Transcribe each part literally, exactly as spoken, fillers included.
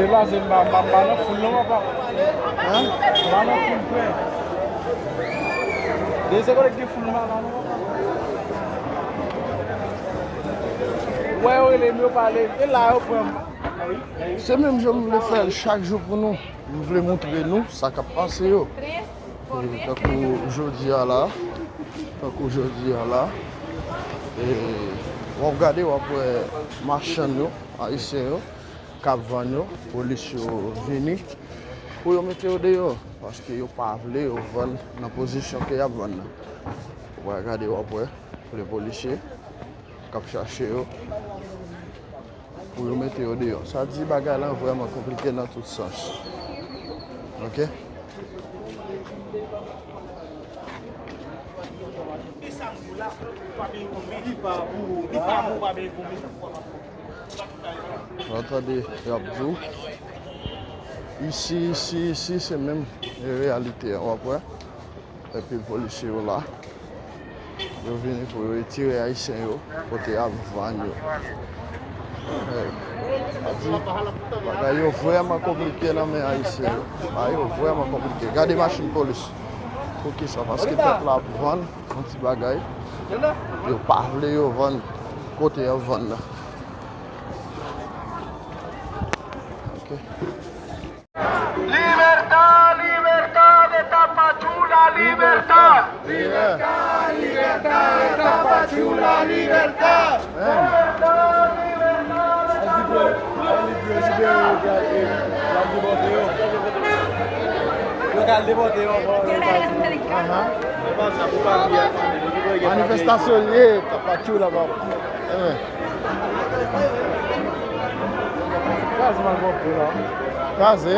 Deplase m pa, m pa, m pa nan foul non, papa. Hein? M pa nan foul, frè. Depi se kote ki gen foul, m pa la non, papa. Wè, yo rele m, yo pale. E la, yo pran m. Se menm jan m vle fè l chak jou pou nou. M vle montre nou sa k ap pase yo. E tankou jodi a la, tankou jodi a la, e w ap gade, w ap wè machann yo, ayisyen yo, k ap vann yo, polis yo vini pou yo mete yo deyò, paske yo pa vle yo vann nan pozisyon ke y ap vann nan. W ap gade, w ap wè, le polisye k ap chache yo pou yo mete yo deyò. Sa di bagay la vrèman konplike nan tout sans. Ok? Ou tande y ap di w, isi, isi, isi, se menm reyalite a, w ap wè. Epi polisye yo la. Yo vini pou yo retire ayisyen yo kote y ap vann yo. Hey, sa di, bagay yo vrèman konplike nan men ayisyen yo. Bagay yo vrèman konplike. Gade machin polis. Poukisa? Paske pèp la ap vann yon ti bagay. Yo pa vle yo vann kote y ap vann nan. Ok. Libertad, libertad de Tapachula, libertad. Libertad, libertad de Tapachula, libertad. Libertad, libertad de Tapachula. Yo pral depòte yo ankò. Aha. Manifestasyon l ye, Tapachula, papa. Kraze m ak bòpou la. Kraze?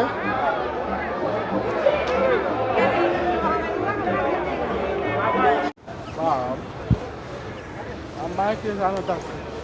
Ba, an manke sa nan taksi.